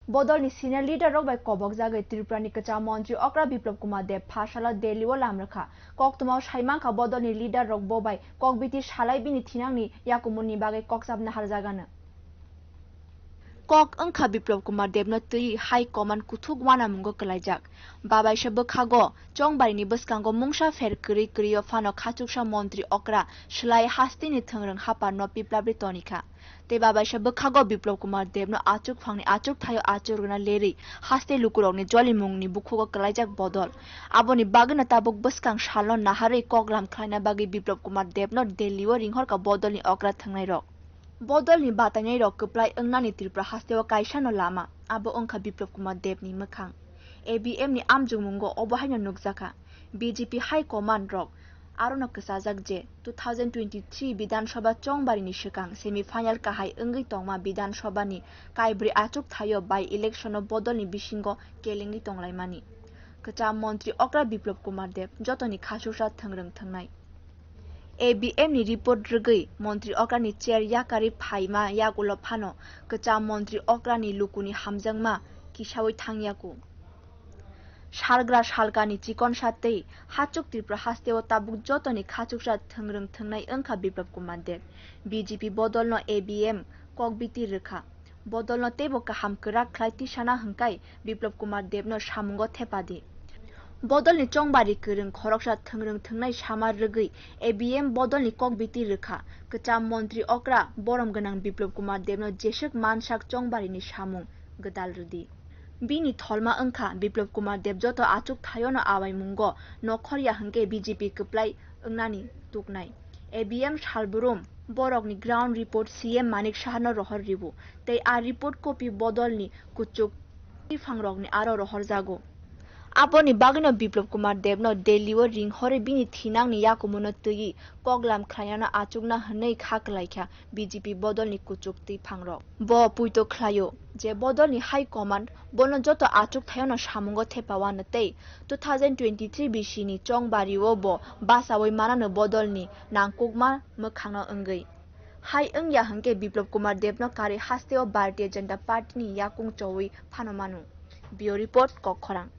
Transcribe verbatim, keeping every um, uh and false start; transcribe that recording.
Bodolni senior leader rok bai kobokjagwi Tripurani kwcham montri okra Biplab Kumar Deb pha salo Delhi o lam rwkha. Koktwmao saimankha bodolni leader rok bo bai kokbiti salai bini thinangni yakumuni bagwi kokchap naharjagano. Kok wngkha Biplab Kumar Debno twi High Command kuthuk wanamungo kwlaijak. Babaisa bwkhago chongbarini bwskango mungsa pher kwrwi kwrwio phano khachuksa montri okra swlai hasteni thwngrwng haparno piplabwi tonikha. Tei babaisa bwkhago Biplab Kumar Debno achukphangni achukthaio achuk rwna lerwi haste lukurokni jolimungni bukhugo kwlaijak bodol. Aboni bagwino tabuk bwskang salno naharwi koklam khlaina bagwi Biplab Kumar Debno Delhi o ringhorkha bodolni okra thwngnairok. Bodolni batainairok kwplai wngnani Tripura hasteo kaisano lama, abo wngkha Biplab Kumar Debni mwkhang. A B M ni amjokmungo obo haino nukjakha, B J P High Command rok arono kwchajak je two thousand twenty-three Bidhan Sabha chongbarini swkang semi final kahai wngwi tongma Bidhan Sabha ni kaibrwi achukthaio by election o bodolni bisingo kelengwi tonglaimani. Kwcham montri okra Biplab Kumar Deb jotoni khachuksa thwngrwng thwngnai. A B M ni report rwgwi montri okrani chair yakarwi phaima yagulo phano kwcham montri okrani lukuni hamjakma kisaui thangyaku. Salgra salkani chikonsa tei hachuk Tripura hasteo tabuk jotoni khachuksa thwngrwng thwngnai wngkha Biplab Kumar Deb. B J P bodolno A B M kokbiti rwkha. Bodolno teibo kaham kwrak khlai tisana hwnkhe Biplab Kumar Debno samungo thepadi. Bodolni chongbari kwrwng khoroksa thwngrwng thwngnai sama rwgwi A B M bodolni kokbiti rwkha. Kwcham montri okra borom gwnang Biplab Kumar Debno jeswk mansak chongbarini samung gwdal rwdi. Bini tholma wngkha Biplab Kumar Deb joto achuk thaiono awaimungo nokhorya hwnkhe B J P kwplai wngnani tuknai. A B M salbrum borokni ground report C M Manik Saharno rohor ribu tei a report copy bodolni kuchuk tiphangrokni aro rohorjago. Aboni bagwino Biplab Kumar Debno Delhi o ringhorwi bini thinangni yakumuno twiwi koklam khlainano achukna hwnwi kha kwlaikha B J P bodolni kuchuk tiphangrok. Bo puito khlaio je bodolni High Command bono joto achuk thaiono samungo thepawano tei two thousand twenty-three B C ni chongbario bo bachaui manano bodolni nangkukma mwkhangno wngwi. Hai wngya hwnkhe Biplab Kumar Debno karwi hasteo Bharatiya Janata Party ni yakung choui phano mano. Bureau Report, Kokkhorang.